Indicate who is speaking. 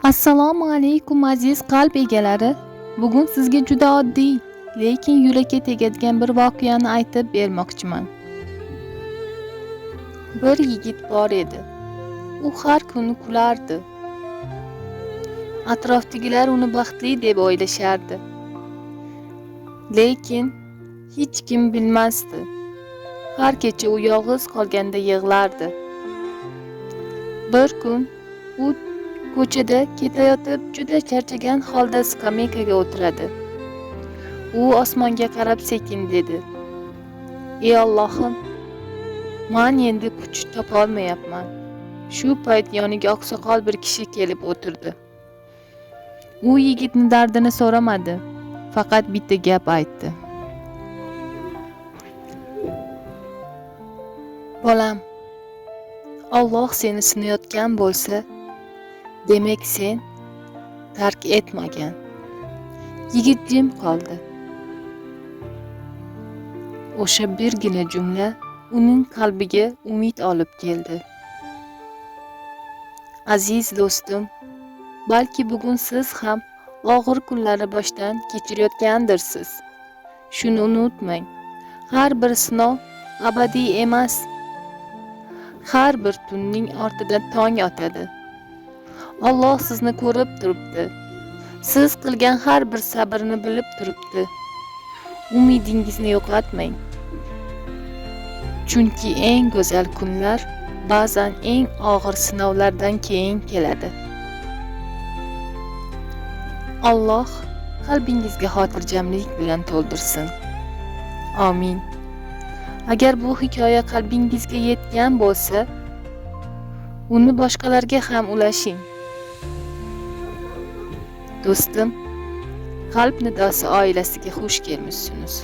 Speaker 1: Assalomu alaykum aziz qalb egalari. Bugun sizga juda oddiy, lekin yurakka tegadigan bir voqeani aytib bermoqchiman. Bir yigit bor edi. U har kuni kulardi. Atrofdagilar uni baxtli deb o'ylashardi. Lekin hech kim bilmasdi. Har kecha u yolg'iz qolganda yig'lardi. Bir kun u ko'chada ketayotib juda charchagan holda skameykaga o'tiradi. U osmonga qarab sekin dedi: "Ey Allohim, men endi kuch topolmayapman." Shu payt yoniga oqsoqol bir kishi kelib o'tirdi. U yigitning dardini so'ramadi, faqat bitta gap aytdi: "Bolam, Alloh seni sinayotgan bo'lsa, demak sen tark etmagan." Yigit jim qoldi. O'sha birgina jumla uning qalbiga umid olib keldi. Aziz do'stim, balki bugun siz ham og'ir kunlarni boshdan kechirayotgandirsiz. Shuni unutmang, har bir sinov abadiy emas. Har bir tunning ortidan tong otadi. Alloh sizni ko'rib turibdi. Siz qilgan har bir sabrni bilib turibdi. Umidingizni yo'qotmang. Chunki eng go'zal kunlar ba'zan eng og'ir sinovlardan keyin keladi. Alloh qalbingizga xotirjamlik bilan to'ldirsin. Amin. Agar bu hikoya qalbingizga yetgan bo'lsa, uni boshqalarga ham ulashing. Do'stim, Qalb nidosi oilasiga xush kelmishsiniz.